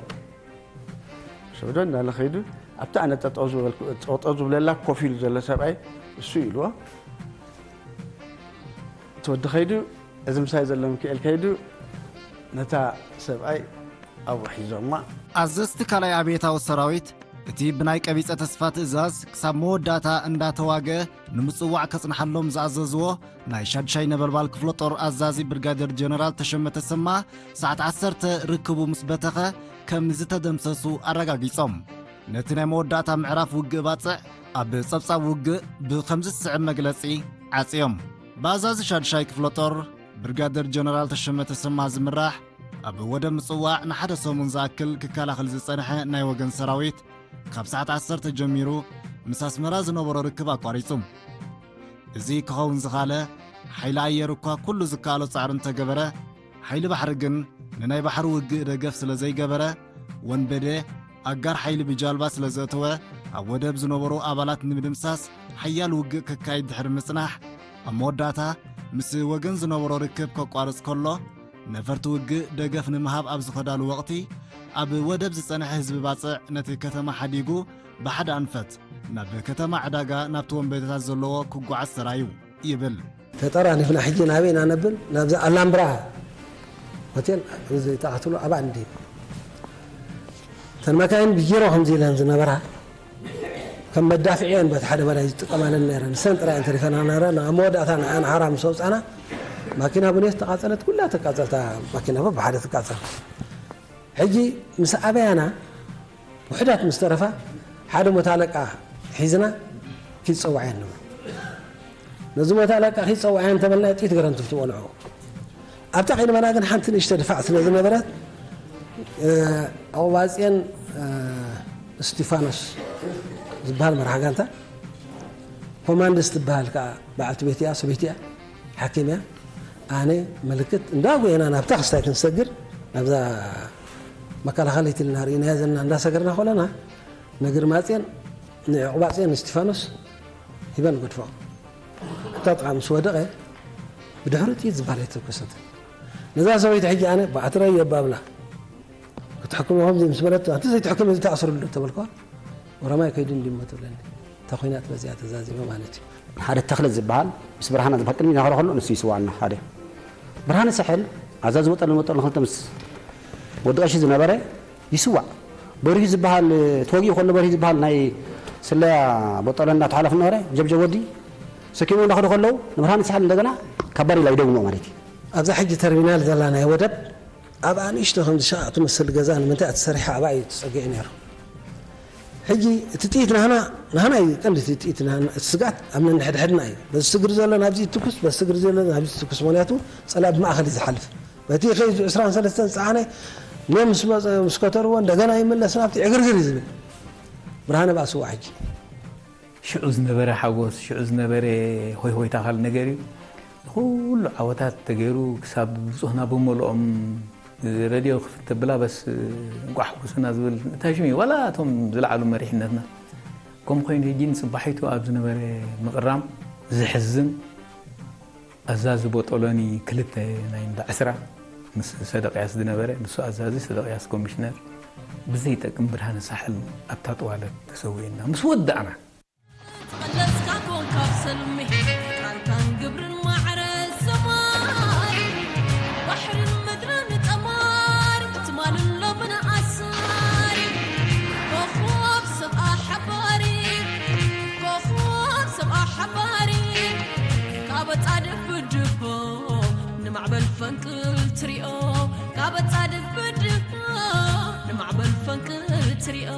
ሸውዶ እንዳለ ከይዱ ኣብቲ ኣነ ጠጠው ዝበልኩ-፣ ጠጠው ዝብለላ ኮፍ ኢሉ ዘሎ ሰብኣይ እሱ ኢልዎ። እቲ ወዲ ከይዱ፣ እዚ ምሳይ ዘሎ ሚኪኤል ከይዱ ነታ ሰብኣይ ኣብኡ ሒዞማ። ኣዘዝቲ ካልኣይ ኣብየታዊ ሰራዊት፣ እቲ ብናይ ቀቢጸ ተስፋ ትእዛዝ ክሳብ መወዳእታ እንዳተዋግአ ንምጽዋዕ ከጽንሓሎም ዝኣዘዝዎ ናይ ሻድሻይ ነበልባል ክፍለ ጦር ኣዛዚ ብርጋዴር ጀነራል ተሸመ ተሰማ፣ ሰዓት ዓሰርተ ርክቡ ምስ በተኸ ከም ዝተደምሰሱ ኣረጋጊጾም። ነቲ ናይ መወዳእታ ምዕራፍ ውግእ ባጽዕ ኣብ ጸብጻብ ውግእ ብከምዚ ዝስዕብ መግለጺ ዓጽዮም። ብኣዛዚ ሻድሻይ ክፍለ ጦር ብርጋደር ጀነራል ተሸመ ተሰማ ዝምራሕ፣ ኣብ ወደብ ምጽዋዕ ንሓደ ሰሙን ዝኣክል ክከላኸል ዝጸንሐ ናይ ወገን ሰራዊት፣ ካብ ሰዓት ዓሰርተ ጀሚሩ ምስ ኣስመራ ዝነበሮ ርክብ ኣቋሪጹ። እዚ ክኸውን ዝኻለ፣ ሓይሊ ኣየር እኳ ኩሉ ዝከኣሎ ጻዕሪ እንተገበረ፣ ሓይሊ ባሕሪ ግን ንናይ ባሕሪ ውግእ ደገፍ ስለ ዘይገበረ፣ ወንበዴ ኣጋር ሓይሊ ብጃልባ ስለ ዘእተወ፣ ኣብ ወደብ ዝነበሩ ኣባላት ንምድምሳስ ሓያል ውግእ ከካይድ ድሕሪ ምጽናሕ፣ ኣብ መወዳእታ ምስ ወገን ዝነበሮ ርክብ ከቋርጽ ከሎ፣ ነፈርቲ ውግእ ደገፍ ንምሃብ ኣብ ዝኸዳሉ ወቕቲ፣ ኣብ ወደብ ዝጸንሐ ህዝቢ ባጽዕ ነቲ ከተማ ሓዲጉ ብሓደ ኣንፈት ናብ ከተማ ዕዳጋ ናብቲ ወንበዴታት ዘለዎ ክጓዓዝ ተራእዩ ይብል። ተጠራኒፍና ሕጂ ናበይ ኢና ነብል? ናብዚ ኣላምብራ ሆቴል እዚ ተኣትሉ ኣብኣ እንድዩ። እተን መካይን ብጊሮ ከምዚ ኢለን ዝነበራ ከም መዳፍዒ እየን በቲ ሓደ በላይ ዝጥቀማለን ነይረን። ንሰን ጥራይ እየን ተሪፈና ነይረን። ኣብ መወዳእታ ንዓን ሓራ ምስ ኣውፃና ማኪና ብኔስ ተቃፀለት፣ ኩላ ተቃፀልታ ማኪና በብሓደ ትቃፀል። ሕጂ ምስ ኣበያና ውሕዳት ምስ ተረፋ ሓደ ሞት ኣለቃ ሒዝና ኪድ ፀዋዕየን ንብል። ነዚ ሞት ኣለቃ ኪድ ፀዋዕየን ተበልና ጥይት ገረንትፍ ትበልዑ። ኣብታ ቅድመና ግን ሓንቲ ንእሽተ ድፋዕ ስለ ዝነበረት ኣውባፅየን እስቲፋኖስ ዝበሃል መርሓ ጋንታ፣ ኮማንድስ ትበሃል ከዓ በዓልቲ ቤት እያ፣ ሰበይቲ እያ፣ ሓኪም እያ። ኣነ ምልክት እንዳጎየና ናብታ ክስታይ ክንሰግር ናብዛ መከላኸሊት ኢልና ርኢናያ ዘለና እንዳሰገርና ከለና ንግርማፅየን ንዕቑባፅየን እስቲፋኖስ ሂበን ገድፎ። እታ ጥቓ ምስ ወደቐ ብድሕሪ ጥይት ዝበሃል ኣይተተኮሰትን። ነዛ ሰበይቲ ሕጂ ኣነ ባዕትረዮ ባብላ ክትሕክሞ ከምዚ ምስ በለት፣ ኣንቲ ዘይትሕክም ኢሉ ተኣስርሉ ተበልኳ። ወረማይ ከይዱ እንዲሞ ትብለኒ። እታ ኲናት በዚኣ ተዛዚመ ማለት እዩ። ሓደ ተኽለ ዝበሃል ምስ ብርሃነ ዝበሃል ቅድሚ ናኸረ ከሎ ንሱ ይስዋና ሓደ ብርሃነ ሳሕል ኣዛዚ ወጠለን ወጠለን ክልተ ምስ ወዲ ቀሺ ዝነበረ ይስዋዕ። በርሂ ዝበሃል ተወጊኡ ከሎ በርሂ ዝበሃል ናይ ስለያ ቦጠለ እናተሓለፍ ነበረ ጀብጀብ ወዲ ሰኪሞ እንዳኸዱ ከለዉ ንብርሃነ ሳሕል እንደገና ካብ ባሪላ ይደግሞ ማለት እዩ። ኣብዛ ሕጂ ተርሚናል ዘላ ናይ ወደብ ኣብ ኣንእሽቶ ከምዚ ሸቓቕ ትመስል ገዛ ንምንታይ እያ ተሰሪሓ? ኣብኣ እዩ ተጸጊዑ ነይሩ። ሕጂ እቲ ጥይት ናህና ናህና እዩ ቀንዲ እቲ ጥይት ናህና፣ እቲ ስግኣት ኣብ ነንሕድሕድና እዩ። በዚ ስግሪ ዘሎ ናብዚ ይትኩስ፣ በዚ ስግሪ ዘሎ ናብዚ ይትኩስ። ምኽንያቱ ጸላኢ ብማእኸል እዩ ዝሓልፍ። በቲ ከይዱ ዕስራን ሰለስተን ዝጸዓነ ኖም ምስ መጸ ምስ ከተርዎ እንደገና ይምለስ ናብቲ ዕግርግር እዩ ዝብል። ብርሃነ ብኣ ስዋ ሕጂ። ሽዑ ዝነበረ ሓጎስ ሽዑ ዝነበረ ሆይ ሆይታ ካልእ ነገር እዩ። ንኹሉ ዓወታት ተገይሩ ክሳብ ብፁህና ብመልኦም ሬድዮ ክፍት ተብላ በስ እንቋዕ ሓጎሰና ዝብል እንታይ ሽም እዩ ዋላ እቶም ዝለዓሉ መሪሕነትና። ከም ኮይኑ ሕጂ ንፅባሒቱ ኣብ ዝነበረ ምቕራም ዝሕዝን ኣዛዚ ቦጦሎኒ ክልተ ናይ እንዳ ዕስራ ምስ ሰደቅያስ ዝነበረ ንሱ ኣዛዚ ሰደቅያስ ኮሚሽነር ብዘይጠቅም ብርሃነ ሳሕል ኣብታ ጥዋለት ተሰዊእና ምስ ወዳእና ተቐለስካ ኮንካ ብሰልሚ ቃልካን ግብርን ማዕረ ሰማይ ባሕርን ምድርን ጠማር ትማልን ሎምን ኣሳሪ ኮኾብ ሰብኣ ሓባሪ ኮኾብ ሰብኣ ሓባሪ ካብ ጻድፍ ብድሆ ንማዕበል ፈንቅል ትሪኦ ካብ ጻድፍ ብድሆ ንማዕበል ፈንቅል ትሪኦ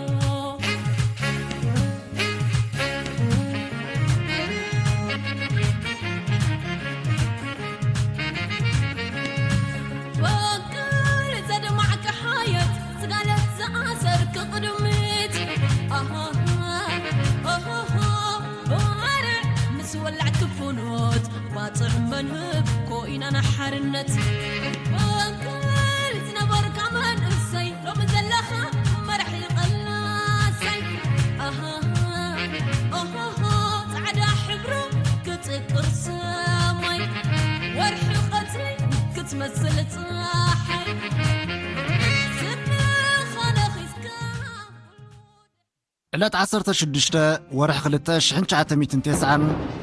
ዕለት ዓሰርተ ሽዱሽተ ወርሒ ክልተ ሽሕን ትሽዓተ ሚእትን ተስዓን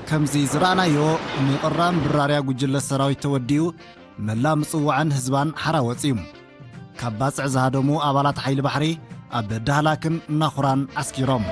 ከምዚ ዝረኣናዮ ምቕራም ብራርያ ጉጅለ ሰራዊት ተወዲኡ መላ ምጽዋዕን ህዝባን ሓራ ወጺኡ። ካብ ባጽዕ ዝሃደሙ ኣባላት ሓይሊ ባሕሪ ኣብ ዳህላክን ናኹራን ዓስኪሮም።